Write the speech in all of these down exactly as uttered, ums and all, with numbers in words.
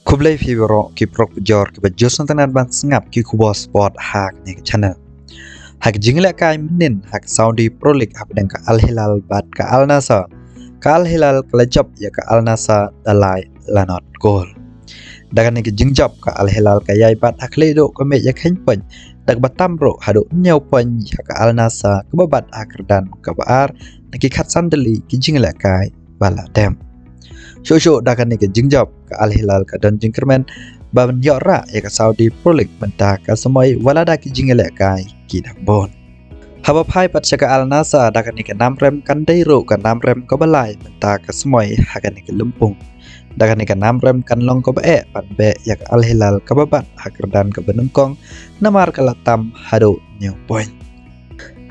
Khublei phi baroh ki paralok pujor kiba ju sngewtynnat ban sngap ki khubor sport ha kane ka channel. Ha ka jinglehkai mynnin ha ka Saudi Pro League hapdeng ka Al Hilal bad ka Al Nassr, ka Al Hilal ka la jop ïa ka Al Nassr da lai lanot kol. Da kane ka jingjop ka Al Hilal ka ïai bat ha khlieh duh ka miej ïa ka khein point, da kaba tam ruh haduh hynñiew point ïa ka Al Nassr kaba bat ha kyrdan kaba ar na ki khatsan tylli ki jinglehkai ba la dep. Shuh shuh da kane ka jingjop ka Al Hilal ka don jingkyrmen ban ïoh rah ïa ka Saudi Pro League mynta ka samoi wat la da ki jinglehkai ki dang bun. Haba phai pat sha ka Al Nassr, da kane ka nam rem kan dei ruh ka nam rem kaba lai mynta ka samoi ha kane ka lympung. Da kane ka nam rem kan long kaba eh ban beh ïa ka Al Hilal kaba bat ha kyrdan kaba nyngkong namar ka la tam haduh hynñiew point.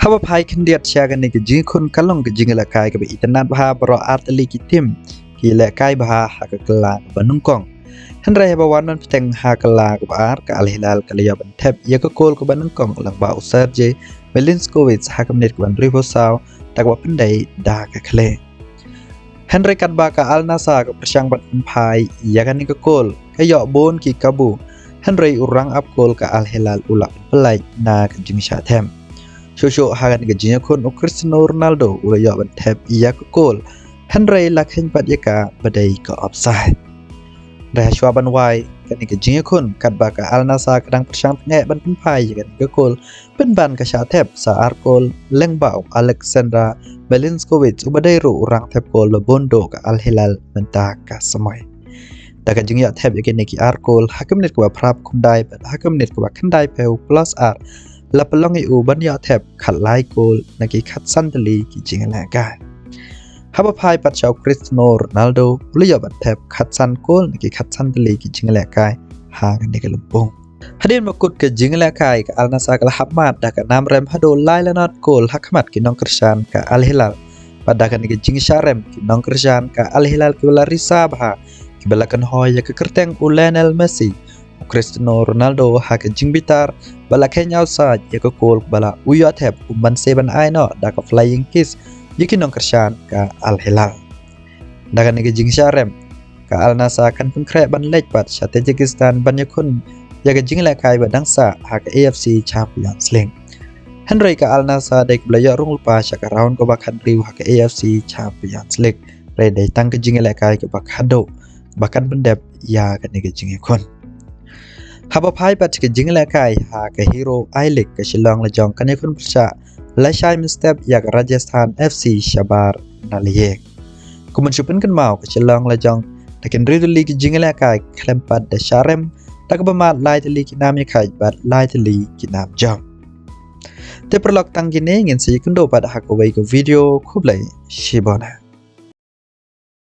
Haba phai khyndiat sha kane ka jingïakhun ka long ka jinglehkai kaba itynnad bha baroh ar tylli ki tim ki lehkai bha ha ka kylla kaba nyngkong. Hynrei haba wan ban bteng ha ka kylla kaba ar ka Al Hilal ka la ïoh ban thep ïa ka kol kaba nyngkong lyngba u Sergej Milinkovic ha ka minit kaba hynriewphew saw da kaba pyndei da ka khlieh. Hynrei katba ka Al Nassr ka pyrshang ban pynphai ïa kane ka kol ka ïoh bun ki kabu. Hynrei u rangap kol ka Al Hilal u la pynpyllait na ka jingshah thep. Shuh shuh ha kane ka jingïakhun u Cristiano Ronaldo u la ïoh ban thep ïa ka kol. Hynrei la kheiñ pat ïa ka ba dei ka offside. Hynrei ha shuwa ban wai kane ka jingïakhun katba ka Al Nassr ka dang pyrshang tngeh ban pynphai ïa kane ka kol, pynban ka shah thep sa ar kol lyngba u Alexander Milinkovic uba dei ruh u rangthep kol ba bun duh ka Al Hilal mynta ka samoi. Da ka jingïoh thep ïa kine ki ar kol ha ka minit kaba phra khyndai bad ha ka minit kaba khyndaiphew plus ar, la pynlong ïa u ban ïoh thep khatlai kol na ki khatsan tylli ki jinglehkai. Haba phai pat sha u Cristiano Ronaldo u la ïoh ban thep khatsan kol na ki khatsan tylli ki jinglehkai ha kane ka lympung. Hadien ba kut ka jinglehkai ka Al Nassr ka la hap mad da ka nam rem haduh lai lanot kol ha khmat ki nongkyrshan ka Al Hilal. Bad da kane ka jingshah rem ki nongkyrshan ka Al Hilal kiba la risa bha kiba la kynhoi ïa ka kyrteng u Lionel Messi, u Cristiano Ronaldo ha ka jingbitar ba la kheiñ offside ïa ka kol ba la u ïoh thep u man se ban ai noh da ka flying kiss ïa ki nongkyrshan ka Al Hilal. Da kane ka jingshah rem ka Al Nassr kan pynkhreh ban leit pat sha Tajikistan ban ïakhun ïa ka jinglehkai ba dang sah ha ka A F C Champions League. Hynrei ka Al Nassr dei kaba la ïoh rung lypa sha ka round kaba khathynriew ha ka A F C Champions League. Hynrei dei tang ka jinglehkai kaba khatduh ba kan pyndep ïa kane ka jingïakhun. Haba phai pat ka jinglehkai ha ka Hero I-League, ka Shillong Lajong kan ïakhun pyrshah lashai mynstep ïa ka Rajasthan F C shabar na lieng. Kumban shu pynkynmaw, ka Shillong Lajong da ki hynriew tylli ki jinglehkai khlem pat da shah rem da kaba mad lai tylli ki nam ïakhait bad lai tylli ki nam jop. Te paralok, tang kine, ngin sa ïakynduh pat ha kawei ka video. Khublei shibun.